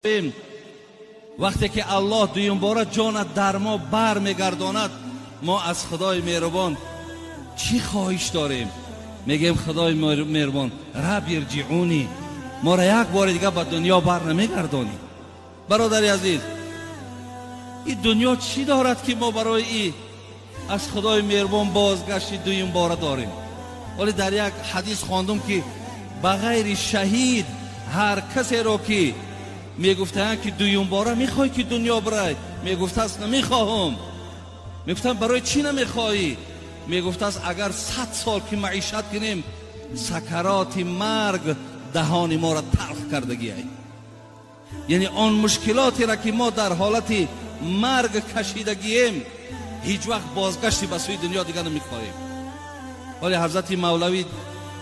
Вақте ки Аллоҳ дуюмбора ҷонат дар мо бар мегардонад, мо аз Худои меҳрубон чӣ хоҳиш дорем? Мегӯем: «Худои меҳрубон, رب ارجعون», моро як бори дига ба дунё бар намегардонӣ? Бародари азиз, ин дунё чӣ дорад, ки мо барои и аз Худои меҳрубон бозгашти дуюмбора дорем? Вале дар як ҳадис хондум, ки ба ғайри шаҳид ҳар касеро ки мегуфтаанд, ки дуюмбора мехоҳӣ, ки дунё бирай, мегуфтааст: «Намехоҳам». Мегуфтанд: «Барои чӣ намехоҳӣ?» Мегуфтааст: «Агар 100 сол ки маишат кунем, сакароти марг даҳони моро талх кардагиай». Яъне он мушкилотеро, ки мо дар ҳолати марг кашидагием, ҳеҷ вақт бозгашти ба сӯи дунё дига намехоҳем. Вале ҳазрати Мавлавӣ,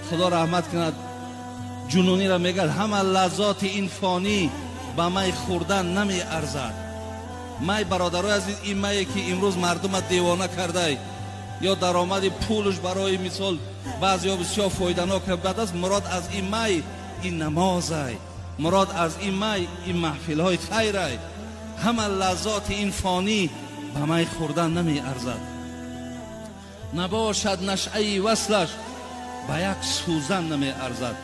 Худо раҳмат кунад, Ҷунуниро мегӯяд: «Ҳама лаззоти ин фонӣ ба май хӯрдан намеарзад». Май, бародарои азиз, ин мае, ки имрӯз мардума девона кардай ё даромади пулш, барои мисол, баъзеҳо бисёр фоиданок бад аст. Мурод аз ин май ин намозай, мурод аз ин май ин маҳфилҳои хайрай. Ҳама лаззоти ин фонӣ ба май хӯрдан намеарзад, набошад нашъаи васлаш ба як сӯзан намеарзад.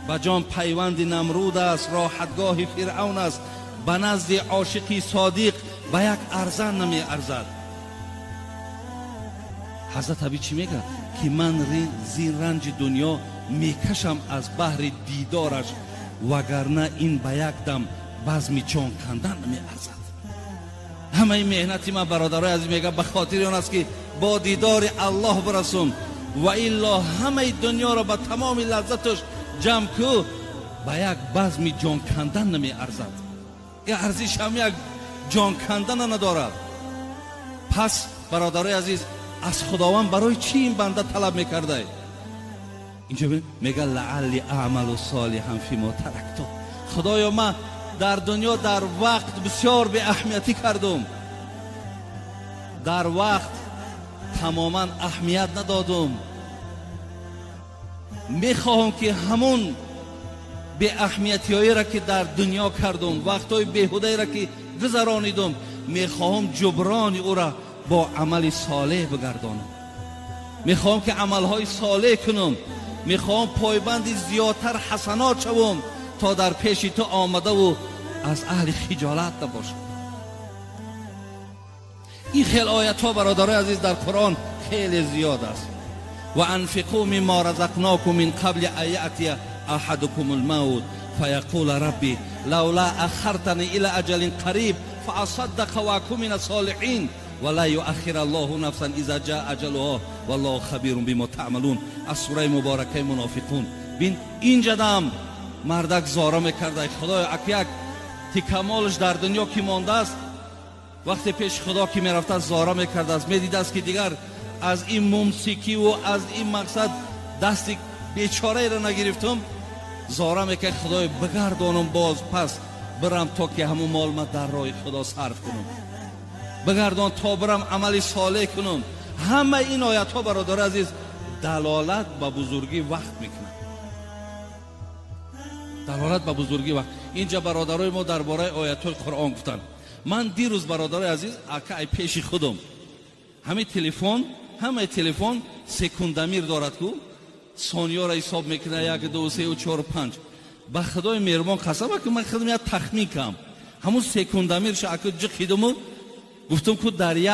Ба ҷон пайванди Намруд аст, роҳатгоҳи Фиръавн аст, ба назди ошиқи содиқ ба як арзан намеарзад. Ҳазрат аби чӣ мегӯяд? Ки ман зин ранҷи дунё мекашам аз баҳри дидораш, вагарна ин ба як дам базми ҷон кандан намеарзад. Ҳамаи меҳнати ман, бародарои азиз, мегӯяд, ба хотири он аст, ки бо дидори Аллоҳ бирасум, ва илло ҳамаи дунёро ба тамоми лаззаташ ҷамъ ку, ба як базми ҷон кандан намеарзад. Арзиш ҳам як ҷон кандана надорад. Пас, бародарои азиз, аз Худованд барои чӣ ин банда талаб мекардай? Инҷо мега: لعلي أعمل صالحا فيما تركت. Худоё, ман дар дунё дар вақт бисёр беаҳамиятӣ кардум, дар вақт тамоман аҳамият надодум. Мехоҳам, ки ҳамун беаҳамиятиҳоеро, ки дар дунё кардум, вақтҳои беҳудаеро, ки гузаронидум, мехоҳам ҷуброни ӯра бо амали солеҳ бигардонам. Мехоҳам, ки амалҳои солеҳ кунам, мехоҳам пойбанди зиёдтар ҳасанот шавам, то дар пеши ту омадаву аз аҳли хиҷолат набошам. Ин хел оятҳо, бародарои азиз, дар Қуръон хеле зиёд аст. وأنفقوا مما رزقناكم من قبل أن يأتي أحدكم الموت فيقول رب لولا أخرتني إلى أجل قريب فأصدق وأكن من الصالحين ولن يؤخر الله نفسا إذا جاء أجلها والله خبير بما تعملون. Аз сураи муборакаи Мунофиқун. Бин, инҷадам мардак зора мекарда: «Худоё, ак як тикамолш дар дунё ки мондааст». Вақте пеши Худо ки мерафтааст, зора мекардааст, медидааст, ки дигар аз ин мумсикиву аз ин мақсад дасти бечораеро нагирифтум. Зора мекард: «Худоё, бигардонам боз пас, бирам, то ки ҳамун мол ма дар роҳи Худо сарф кунам, бигардон, то бирам амали солеҳ кунам». Ҳамаи ин оятҳо, бародари азиз, далолат ба бузургӣ вақт мекунад, далолат ба бузургӣ вақт. Инҷа бародарои мо дар бораи оятҳои Қуръон гуфтанд. Ман дирӯз, бародарои азиз, ака, ай пеши худум ҳамаи телефон, ҳамаи телефон секундомер дорад ку, сониёро ҳисоб мекунад: як, ду, сеу, чору, панҷ. Ба Худои меҳрубон қасам, ки ман худам як тахмин кам, ҳамун секундомерша ака ҷиқидуму гуфтум ку дар як